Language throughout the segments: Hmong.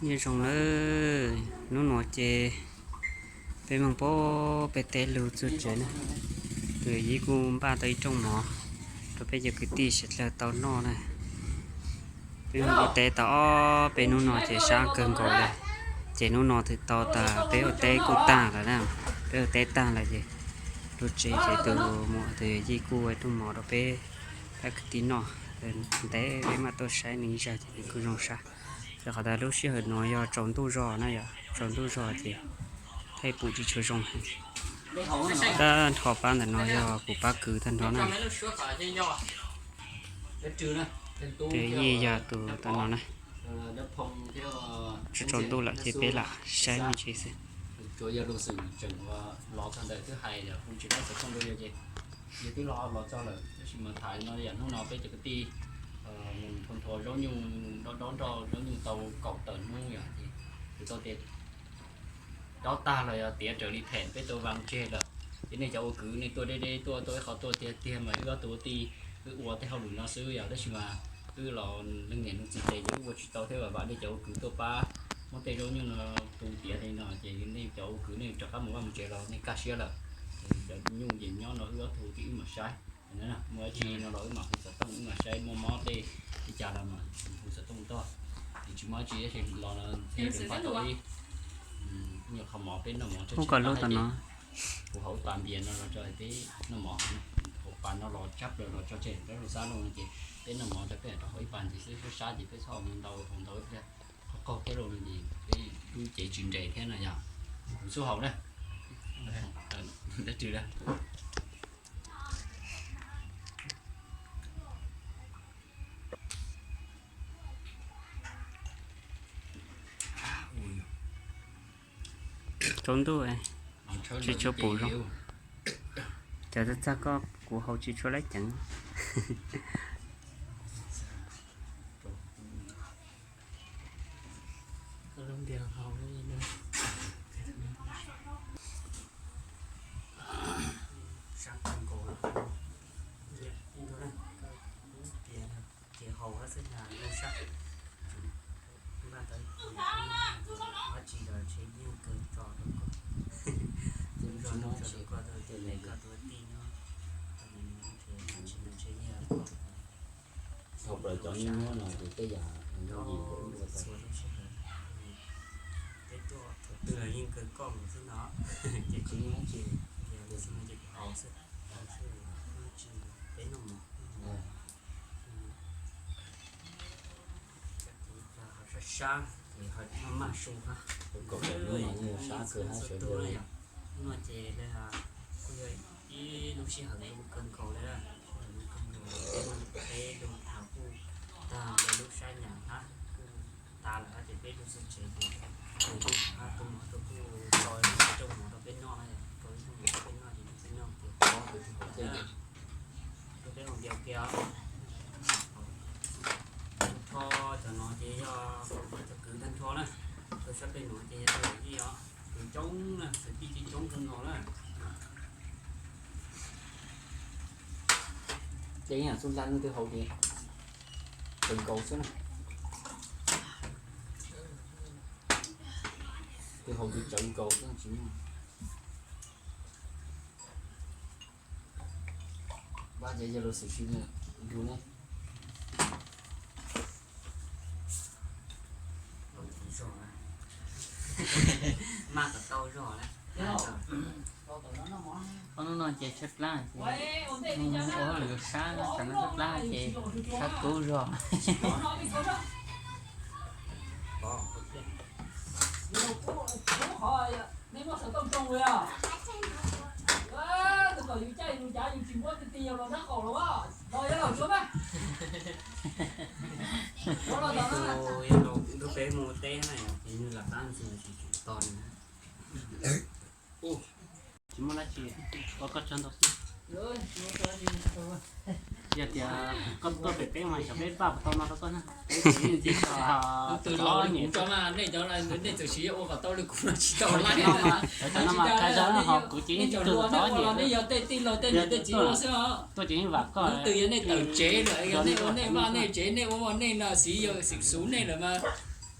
Nyob zoo nawb, hnub no ces peb moog puag pem teb lug txug tsev na. Tus yawm yij kuj npaj tau ib rooj mov rau peb cov kwv tij sawv dlawg tau noj na. Peb moog ua teb tau ob peb hnub no ces sab kawg nkaus le, ces hnub no twb tau tas peb ua teb kuj taag lawm na. Peb ua teb taag lawm ces lug tsev ces tus muam tus yawm yij kuj ua rooj mov rau peb cov kwv tij noj. Ntev peb mam tuaj saib nwg ib zag ces nwg kuj zoo sab. Rau qhov tas lub sij hawm no yog tsaus ntuj zog na, yog tsaus ntuj zog ces thaij pum tsis tshua zoo. Tag nrho pab ntawm no yog kuv pab kwv tag nrho na. Tus yij yog tus tau no na. Tsaus ntuj lawm ces peb lam saib me ntsis xwb. Yog twb los los txog lawm tab sis mas tham no yam hnub no peb cov kwv tij mus nthua nthua zaub nyuj, dob dob nroj zaub nyuj tau kaum tawm hnub yom, ces kuv tau tias dob tag los yog tiav raws li phem peb tau vas tseg lawm. Ces nej cov ua kwv nej tuaj deb deb tuaj, tuaj ib qho tuaj tiag tiag mas wb ob tug ua tij wb ua tej hauj lwm no xwb yom, tab sis mas wb los leej niam leej txiv tes ces wb ua tsis tau thiab, vam nej cov ua kwv tuaj pab muab tej zaub nyuj no tu tiav li no ces nej cov ua kwv nej rov qab mus vaj mus tsev los nej kaj siab lawm. Cov nyuj ces nyob no wb ob tug ua tij wb mam saib. Muaj dab tsi no los wb mam hu xov tooj wb mam saib, muaj mob tej li cas los mam hu xov tooj tuaj. Ces tsis muaj dab tsi tab sis los no thiaj li pab tau ib nyuag qho mov peb noj mov tsawg tsawg no. Kuv haus ib pas npias no los tso peb noj mov, haus pas no los tshab plaws los tso tseg rau lub xab los no ces peb noj mov rau peb rau haus ib pas ntxiv xwb, sab sab ces peb txhob haus ntau, haus ntau ib pliag qaug qaug thiab los no ces peb lub cev tsis nres thiab no yog. Kuv xub haus na. Dab tsi da. Tsaus ntuj tsis tshua pum zoo. Cov txag txag koj kuv haus tsis tshua laib ceev. Ces haus xwb na, lub sab npaj tau dab tsi los ntshe yeej kawg tso rau koj. Kawg tso rau koj tau tias koj tus tij nyob, tsis ntshe yeej koj. Thaum plaws cov nyuaj nyuaj no ces tej yam txhua lub sij hawm peb tuaj thaum twg los yeej kawg koj mus xwb no. Ces tsis muaj dab tsi, ces kuv haus xwb, haus xwb, muaj dab tsi peb noj mov. Sab sab ces ho maj maj su hab. Sab kawg hab sawv daws. Hnub no ces kuj yog ib lub sij hawm zoo kawg nkaus li, zoo kawg nkaus li, peb lub no kuj tag, peb lub sab nyam hab kuj tas lawm hab ces peb lub xub tsev ces kuj hab tuaj mus rau kuj rau ib rooj mov rau peb noj, rau ib rooj mov rau peb noj ces peb noj ces rau peb ua npias kiag. Tag nrho cov no ces yog cov kwv tag nrho na, rau sab peb no ces yog yij os, kwv coob na, kwv tij coob kawg nkaus na. Ces yam xub ntab nws twb haus ces tsawv nkaus xwb na. Twb haus ces tsawv nkaus xwb tsis muaj. Pab ces yog los xwm tsis nws nrug ne. Maj kom tau zog na. Ob hnub no ces tshaib plab ces mus ua hauj lwm sab, tam no tshaib plab ces sab kub zog. Tus yog laus nrog peb mus ua teb na, ces nws lam qab ntxwg tsis tsim to nws na. Tsis muaj dab tsi, ua koj tsaug ntau xwb. Yog tias koj tuaj pem peb mas xyov peb pab puas tau no rau koj na. Peb tsis ntxim tus laus li kuv tso mas nej cov, nej txawm siv ua kom tau li kuv no tsis tau li. Cov no mas kha zog ho kuv ces yeej tsis tau tod ces nej yog tej tij laug tej niam tej txiv ua xwb os. Tuaj ces yeej vam koj. Hnub twg yog nej tawm tsev lawm, yog nej ua nej vaj nej tsev, nej ua vaj nej no, xib yawg xib xub nej lawm mas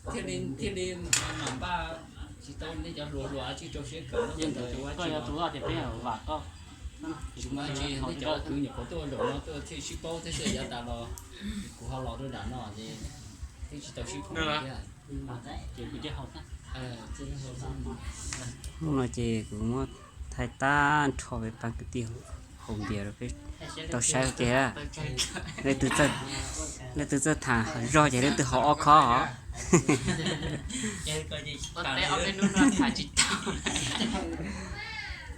Thiaj li, thiaj li mam npaj tsis tau nej cov hluas hluas tsis rau siab kawm, koj yuav tus loj ces peb vam koj. Tsis muaj dab tsi, nej cov kwv nyuam qhuav tuaj zaum no tuaj thiaj sib paub thiab xwb, yav tas los kuv ho los rau nram no ces twb tsis tau sib paub thiab. Ces kuv cia haus xwb. Hnub no ces kuv muab thaij tag nrho peb pab kwv tij haus npias rau peb tau saib ua ke. Leej twg txawj tham zog ces leej twg haus ob khob os.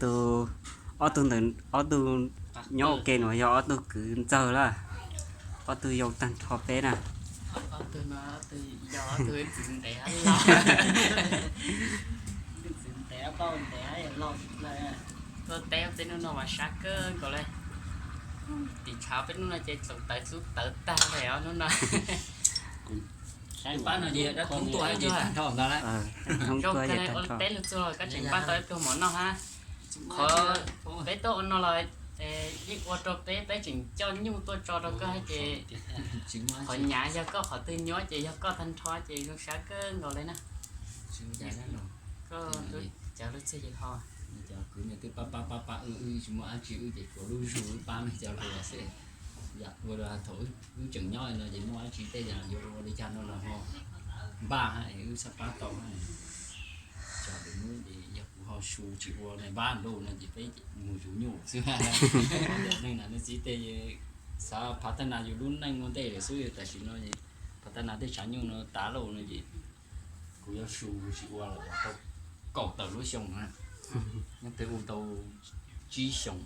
Tus, ob tug ntawm, ob tug nyob ua ke no yog ob tug kwv ntxawg lawm, ob tug yau tag nrho peb na. Tuaj teb peb hnub no mas sab kawg nkaus li. Tim tshav peb hnub no ces txaus tawv xub tawv tag li os hnub no. Pab no ces dab thoob tuaj ces tag nrho ntag lauj. Zoo kawg li ua teb lug txug los koj tseem npaj tau ib pluag mov noj hab. Qhov peb tuaj ua no los yeej ua rau peb, peb tseem coj nyuj tuaj tso rau koj hab ces qhov nyav yog koj, qhov twg nyuab ces yog koj tag nrho ces zoo sab kawg nkaus li na. Koj cov lub txiaj ces ho cov kwv no twb pab pab pab pab wb, wb tsis muaj dab tsi wb ces tsuas lub zug wb pab nej cov hluas xwb. Yam ua rau thaum wb tseem nyob no ces muaj dab tsi tej yam yuav ua li cas no los ho npaj hab, wb xav pab tau hab. Tso lwm hnub ces yog kuv ho su tsis ua npab ntuj no ces peb mus zuv nyuj xwb. Neej nam neej txiv tej xav phav thab nas yus lub neej ua ntej lawm xwb, tam sim no phav thab nas tej tshav nyuj no tav lauj no ces kuv yuav su tsis ua lawm tau kaum tawm lub xyoo na. Nyob pem ua tau tsib xyoos,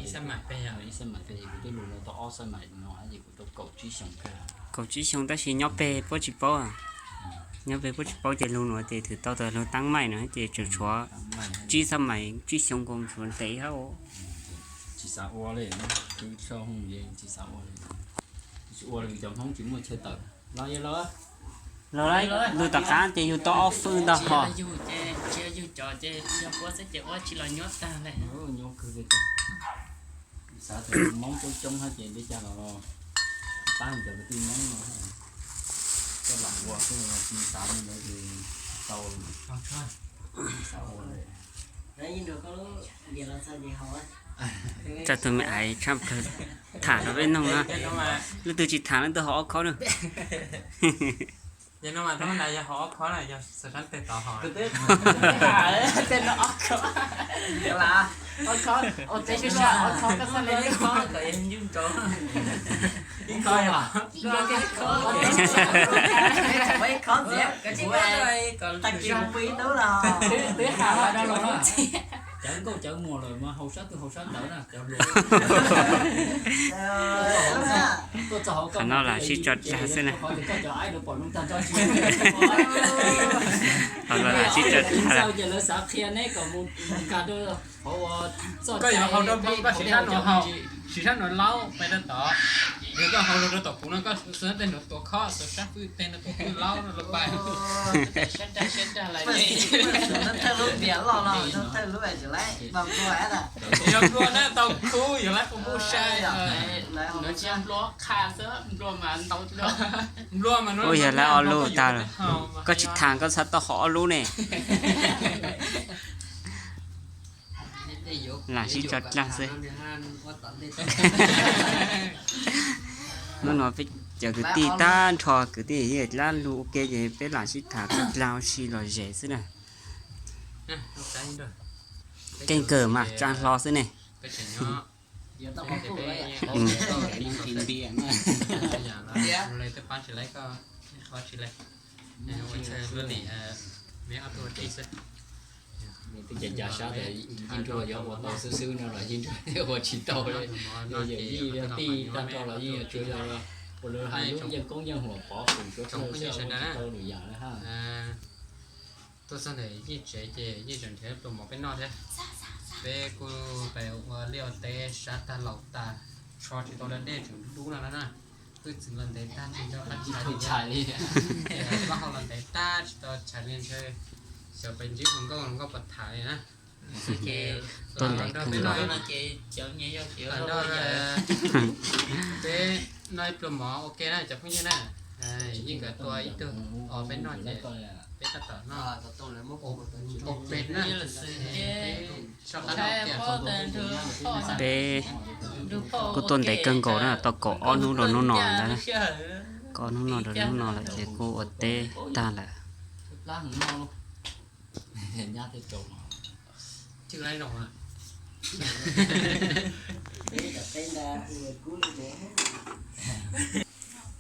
ib xab mais pem, ib xab mais pem, kuv twb lug no tau ob xab mais no ces kuv tau kaum tsib xyoos kawg. Kaum tsib xyoo tab sis nyob pem puab tsis paub. Nyob pem puab tsis paub ces lug no ces twb tau tas lug taab maij no ces tseem tshuav tsib xab mais, tsib xyoo nkaus tshuav ntev hab. Tsis xav ua li, twb tso hooj es tsis xav ua li. Tsis ua li cov Hmoob tsis muaj chaw tawm. Los yog los, los lwm tom qab ces yug tau ob fwj ntag hos. Tsis yog yug cov ces yog puab xwb ces ua tsis los nyuab tag li. Nyuab kawg li. Xav tias Hmoob coob coob hab ces li cas los pab cov kwv tij Hmoob no. Koj lam ua xwb, tsis xav li ntawd ces tau. Xav ua li. Tso tus me aiv tshaj plawg tham rau peb noog na. Leej twg tsis tham leej twg haus ob khob na. Yog no mas thaum ntawd yog haus ob khob na, yog xav sab teg tod haus. Tej no ob khob. Ob khob, ob khob koj xav li ib khob kom yog ncuj ntsauv. Ib khob yog ib khob ntxiv, tag kis mus pw ib tub los twb ham los rau los ntxiv. Cov nkauj cov muam lawm mas haus sab twg haus sab ntawd na cov hluas. Qhov no lam sib tso dlag xwb na. Qhov no lam sib tso dlag. Ces lawv xav qhia neb kom mus nkag rau hauv. Koj yuav haus rau, koj siv sab nuav haus, siv sab nuav laub pais rau tod. Yog koj haus rau tom kuv no koj xav teg nuav tuav khob, xav sab fwj teg nuav tuav fwj laub rau pais. Yog nplua na tau khub, yog lawv kuj muaj sai. Nplua qha xwb, nplua mas ntau. Nplua mas no yog lawv ob lub tag lawm. Koj tsis tham koj xav tau haus ob lub ne. Lam sib tso dlag xwb. Hnub no peb cov kwv tij tag nrho, kwv tij yeej lab lug ua ke ces peb lam sib tham tso dlag ua si lom zem xwb na. Keej kawg mas tsa hlo xwb ne. Twb ca ca sab tas yeej nrua yuav ua tau xwb xwb no los yeej nrua ua tsis tau li. Yog yawm yij yog tij tag nrho los yeej yuav tsuas yog ua lawv hais lub yeej koob yeej huam pov fwm tsuav tsuav xwb ua tsis tau lwm yam li hab. Tuaj txog ntawm yij tsev ces yij tseem nrhiav pluas mov peb noj thiab. Peb kuj pais ua liaj ua teb sab tag laus tas, tsho tsis tau dab dej tseem dub no na. Twb txwv los ntev tag tsis tau qab tshais li. Koj hau los ntev tag tsis tau tshais li ntshe xyov pais ntsib hluas nkauj, hluas nkauj puas tham li na. Peb noj ib pluas mov ua ke na cov phooj ywg na. Yeej nkawd tua ib tug os peb noj ces peb tab tom noj. Peb na, peb kuj tuaj ntev kawg nkaus na, tau kaum ob hnub rau hnub no ntag na. Kaum ob hnub no rau hnub no lawm ces kuj ua teb tag lawm.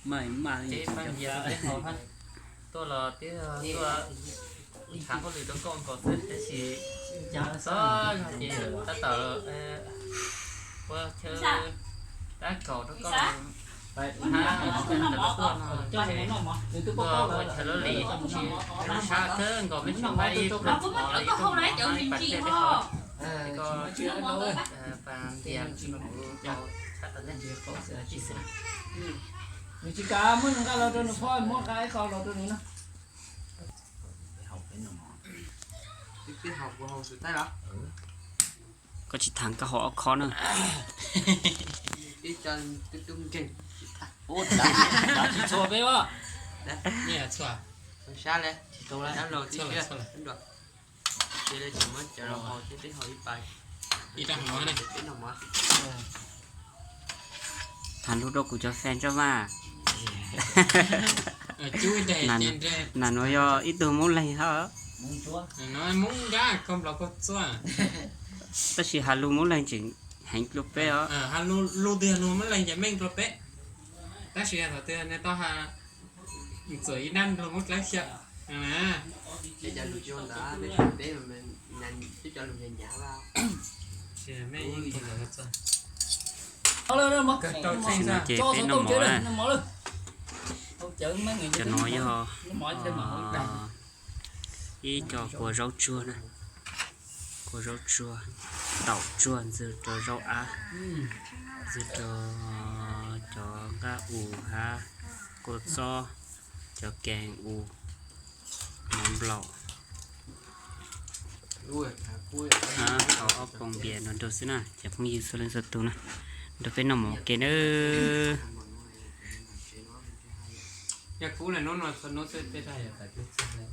Tuaj los twb tuaj thav hauj lwm rau koj nkaus xwb tab sis tab tom ua chaw tab kaum rau koj hab, tuaj ua chaw lub lis tsis sab kawg nkaus, peb tsis nqa ib pluag mov los ib pluag mov hab ib pas tseg peb haus. Koj pas ntias kuv tau tshab tau neb tsis qaub xwb tsis xwb. Nws tsis kam muab nws nqa los rau nws phob, muab nqa ib qho los rau nws na. Koj tsis thav koj haus ob khob na. Tsis txhua peb os. Thav lus rau kuv cov fan tso mas. Nas nuav yog ib tug Moob Leeg hab. Tab sis has lug Moob Leeg tseem heev dlua peb os. Lug twg lug Moob Leeg ces meej dlua peb. Tab sis thaum twg nws tau has txuam ib nab lug Moob Dlawb xyaw. Tam sim no ces peb noj mov na. Cov no yog ib co kua zaub tsuag na, kua zaub tsuag, taum tsuag ntxwg rau zaub ab, ntxwg rau cov nqaj us hab kua txob, cov kees us, mov nplaum. Tau ob poom npias nrog nraug xwb na, cov phooj ywg txhua leej txhua tug na, nrog peb noj mov ua ke nawb. Yog kub lawm hnub no txhua hnub xwb tej zag yuav tawm twg txog.